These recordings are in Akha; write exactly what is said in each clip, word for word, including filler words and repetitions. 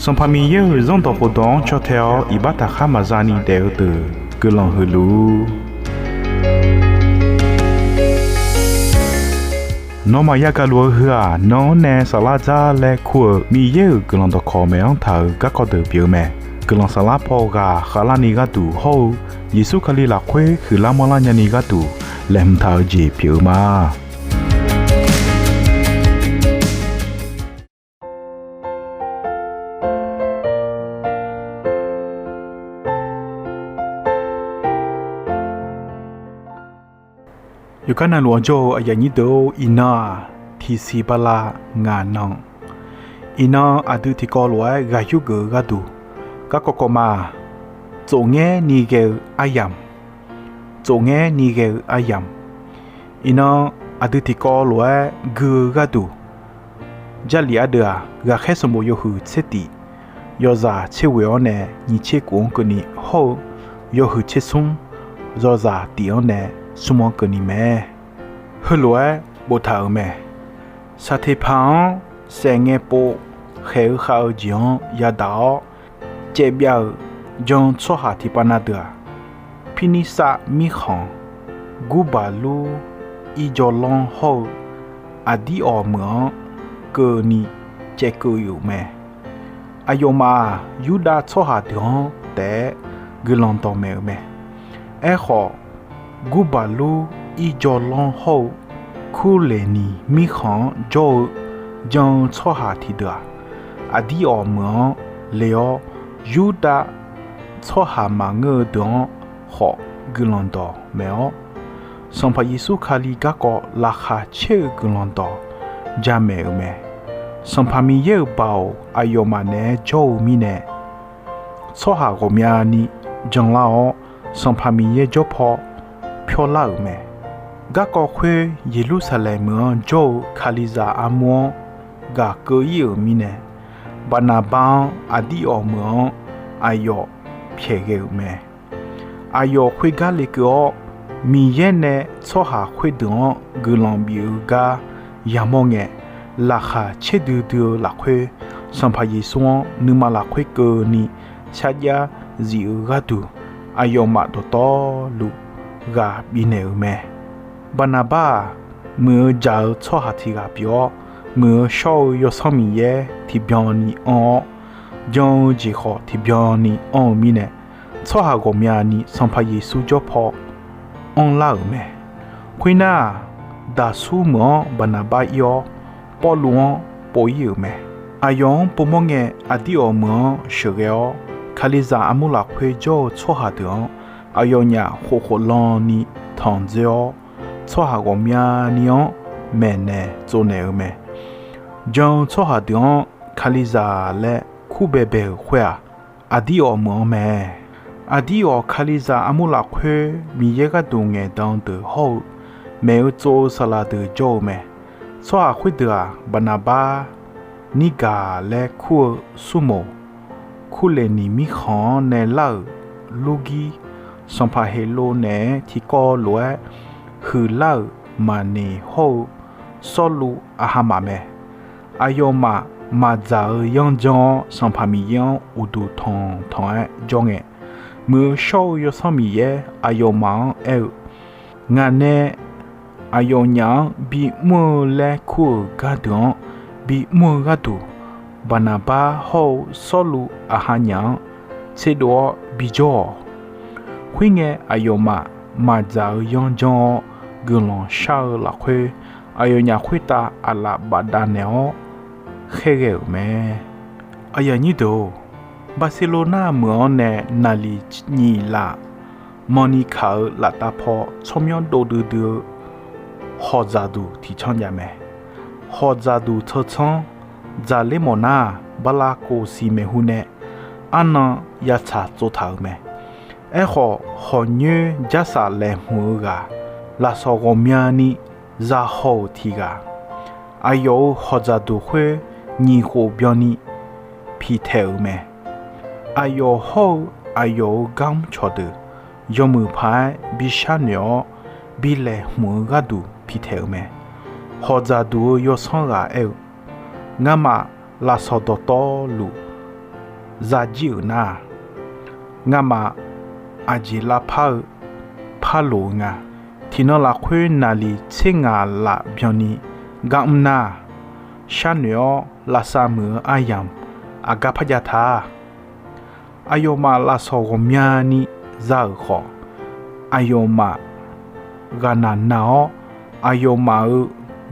Sanqpaq Miqyaer-euq Zanrdawq khofdawq-anr caw tae-awr iqbax taqkhar maqza ni daef-eu deuq guiqlanq huiq luf-ur. Nawmaf yagaq luf-eu heu-aq, nan-anr nae saflar dzar laer kur-euq Miqyaer-euq guiqlanq dawqkawq maeq-anr taq-euq garkawv deuq pyeuf-eu mae. Guiqlanq saflar paw ghaq khavlarni gharduq hawr-eu Yeqsur Kali lafkhoer huiqlar manrlar nyani gharduq laeqhmq taq-eu jeq pyeuf-eu ma. Yawqgar navluf-anr jawr-eu aqyuif aqnyir deuq-or, iqnan-aq, tiqsiq bala ngaq nan, iqnan aqdui tiqkawv lof-aer ghaq yur geuf-eu gharduq, garkawv kawv ma-aq, tsofngaer ni ghae-eu aryamq, tsofngaer ni ghae-eu aryamq, iqnan aqdui tiqkawv lof-aer gui-eu gharduq, Jarlif ardeuv-aq, ghaqkhaer sanqbof yawhuiq tser tif, yawzaq tser ghoeq-anr nae nyiq tser kuf-anr keuvni hawr-eu, yawhuiq tser smr, yawzaq tif-anr nae smr-anr keuvni mae. Heulof-aer boftaq-euq mae. Saqteqpaq-anr saef ngae pov khaeq-eu khav-eu jeq-anr yadaq-awr caevbyav-euq jan-eu tsawrhaq tiqpav na deuq-aq, Pirnirsav mirkhanq, Gurbaqlur, Irjawrlanr hawr-eu Aqdirghawq meuq-anr keuvni caevkeuv-euq mae. Aqyawfmaf-aq, Yurdav tsawrhaq deuq-anr taef-aer guiqlanq dawqmaeq-euq mae. Aerkhawf, Gurbaqlur, Irjawrlanr hawr-eu Kurleqniq mirkhanq-anr jawr-eu jan-eu tsawrhaq tiqdeuq-aq, Aqdirghawq meuq-anr le-awr, Yurdav tsawrhaq maqngeur-eu deuq-anr khawf guiqlanq dawqmaeq-awr, Sanqpaq Yeqsur Kali garkawv laqkhaq caer-eu guiqlanq dawq jamaeq-euq mae. Sanqpaq Miqyaer-euq baoq aqyawfmaf naeq-aer jawr-eu mirnae, tsawrhaq ghawqmyani janlar-awr, Sanqpaq Miqyaer jawr paw pyawrlar-euq mae. Garkawv khoer Yeqlursaqlaeq meuq-anr jawr-eu Kalizaq armur-anr ghaqkeuv ir-euq mirnae, Baqnaqbar-anr Aqdirghawq meuq-anr aqyawf pyaeq ghae-euq mae. Aqyawf khoergar lekeuv-awr, Miqyaer nae tsawrhaq khoerdeuq-anr guiqlanq bif-eu gar yamawr ngae, laqkhaq caerdui dui-eu lafkhoer, Sanqpaq Yeqsur-anr nuima lafkhoer keuvni sarjax zif-eu gharduq, aqyawfmaf dawqtawvluf ghaq bifnaeq-euq mae. Baqnaqbar-aq, muiq-eu jaq-eu tsawrhaq tiq ghaq pyeuf-awr, muiq-eu shawr-eu Yawsanr Miqyaer tiqbyan ni anr-awr, jan-eu jeq khawf tiqbyan ni anr-eu mirnae, tsawrhaq ghawqmyani Sanqpaq Yeqsur jawr paw anrlar-euq mae. Khoernar-aq, Daqsur meuq-anr Baqnaqbar ir-awr, Pawrluv-anr pov ir-euq mae. Aqyawf-anr povmawr ngae, Aqdirghawq meuq-anr sheuqghae-awr, Kalizaq armur lafkhoer jawr-eu tsawrhaq deuq-anr aqyawfnyaf khof khof lan ni tanq dzoer-awr, tsawrhaq ghawqmyani-anr maeqnaeq tsovnaeq-eu mae. Jan-eu tsawrhaq deuq-anr Kalizaq laer kur baebae-euq khoer-aq, Aqdirghawq meuq-anr mae. Aqdirghawq Kalizaq armur lafkhoer Miqyaer gharduq ngaeqdan deuq hawr-eu, maeq-eu tsov-eu saqlaq deuq jawr-eu mae. Tsawrhaq khoerdeuq-aq, Baqnaqbar, Nirgaq laer kur-eu Surmoq, Kurleqniq mirkhanq-anr nae lar-euq Lurgir, sanqpaq Heqlov naeq-aer tiqkawv lof-aer huiqlar-euq Maqneq hawr-eu Sawrluv aqha maf mae. Aqyawfmaf maqdzaq-eu yanr janr-awr, Sanqpaq Miqyaer-anr uqduq tanq tanq-aer jawr ngae, muiq-eu shawr-eu Yawsanr Miqyaer aqyawfmaf-anr aer-eu, Ngaq nae aqyawfnyaf-anr bimr-eu laer kur-euq gardeuq-anr bimr-eu gharduq, Baqnaqbar hawr-eu Sawrluv aqha nyaf-anr tserdov-awr bijawr-awq. Khoerngae, aqyawfmaf maqdzaq-eu yanr janr-awr, guiqlanq shar-eu lafkhoer, aqyawfnyaf khoertav aqlaf bafdav naeq-awr khaerghae-euq mae. Aqyuif aqnyir deuq-or, Barcelona meuq-anr nae naqliq nyiq laf manrni kaq-eu laftav paw tsawrmyanr dov duidui-eu hawqdzaq duq tiqcanr jav mae. Hawqdzaq duq teu tsanr dzaqler mawf nar, bala kof siq maeqhu nae arnan yatsaq tsovtaq-euq mae. Aerkhawf, hawqnyoer jarsaf laeqhmq-eu ghaq, lafsawq ghawqmyani zahaw-euq tiq ghaq, aqyawf-euq hawqdzaq duq khoer nyiq khof byanni piqtaeq-euq mae. Aqyawf hawr-eu aqyawf-euq garmr cawqdeuq, yawmuiq paq-aer bi sharnoeq-awr bi laeqhmq-eu gharduq piqtaeq-euq mae. Hawqdzaq duq-eu yawsanr ghaq aer-eu, Ngamaf lafsawq dawqtawvluf zajir-euq nar-aq, ngamaf aqjeq lavpar-eu parloq-eu nga. Tiqnan lafkhoer naqliq tser ngaq laf byanni gar mr nar-aq, sharnoeq-awr lavsav muiq-eu aryamq aqgar par jav ta. Aqyawfmaf lafsawq ghawqmyani za-euq khawf, aqyawfmaf ghaqnaq naq-awr, aqyawfmaf-euq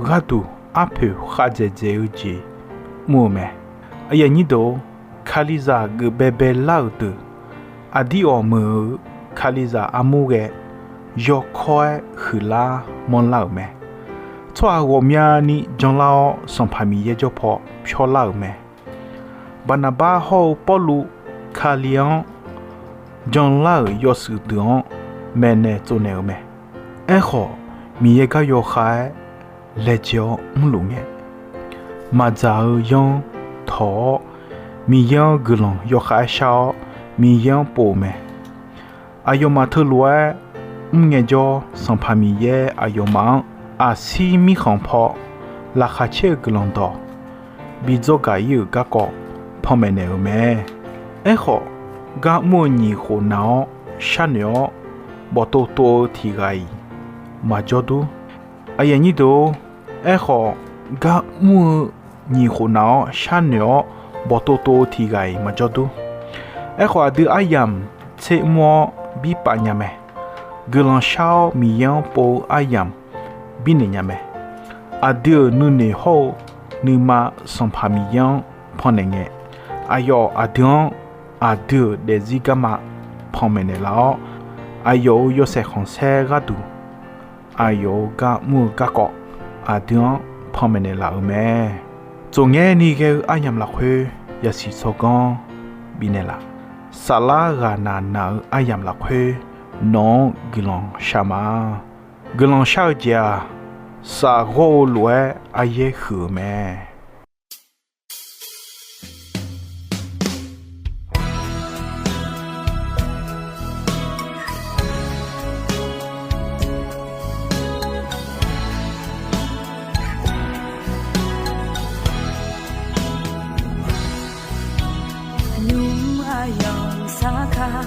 gharduq arpoeq khavdzaeq dzaeq-eu jeq mr-eu mae. Aqyuif aqnyir deuq-or, Kalizaq geuf baebae lar-euq deuq, aqdir ghawqmeuq-euq Kalizaq armur ghae yawkawr-aer huiqlar manrlar-euq mae. Tsawrhaq ghawqmyani janlar-awr, Sanqpaq Miqyaer jawr paw pyawrlar-euq mae. Baqnaqbar hawr-eu Pawrluv Kali-anr janlar-euq yawshuif deuq-anr maeqnaeq tsovnaeq-eu mae. Aerkhawf, Miqyaer gar yawkhav-aer laejae-awr mrluf ngae, maqdzaq-eu yanr tawq-awr, Miqyaer-anr guiqlanq yawkhav-aer shar-awr, Miqyaer-anr pov-eu mae. Aqyawfmaf teulof-aer mr ngaejawr, Sanqpaq Miqyaer aqyawfmaf-anr aqsir mirkhanq paw laqkhaq caer-eu guiqlanq dawq bi dzawr gaq ir-euq garkawv panmaeq naeq-euq mae. Aerkhawf, gar mr-eu nyiq khof naq-awr sharnoeq-awr bawqtov tov-eu tiq ghaq-iq maqjawr dur. Aqyuif aqnyir deuq-or, aerkhawf, gar mr-eu nyiq khof naq-awr sharnoeq-awr bawqtov tov-eu tiq ghaq-iq maqjawr dur. Aerkhawf, aqdui aryamq tser mr-awr birpav nya mae. Guiqlanq shar-awr Miqyaer-anr pov-eu aryamq birnaeq nya mae. Aqdui-euq nuinoeq hawr-eu nuima Sanqpaq Miqyaer-anr pannaeq ngae, aqyawf aqdui-anr aqdui-euq daefzir garma panmaeq naeqlaf-awr, aqyawf-euq yawshaef khanqsaer gharduq aqyawf-euq gar mr-eu garkawv aqdui-anr panmaeq naeqlaf-euq mae. Tsofngaer ni ghae-eu aryamq lafkhoer yasiq tsawrganr bifnaeq laf. Saflar ghaqnaq naq-eu aryamq lafkhoer nawq-anr guiqlanq shar ma. Guiqlanq shar-eu jeq-aq, safghawr-eu lof-aer aryaer huiq-euq mae. Nymq aqyawf sar kar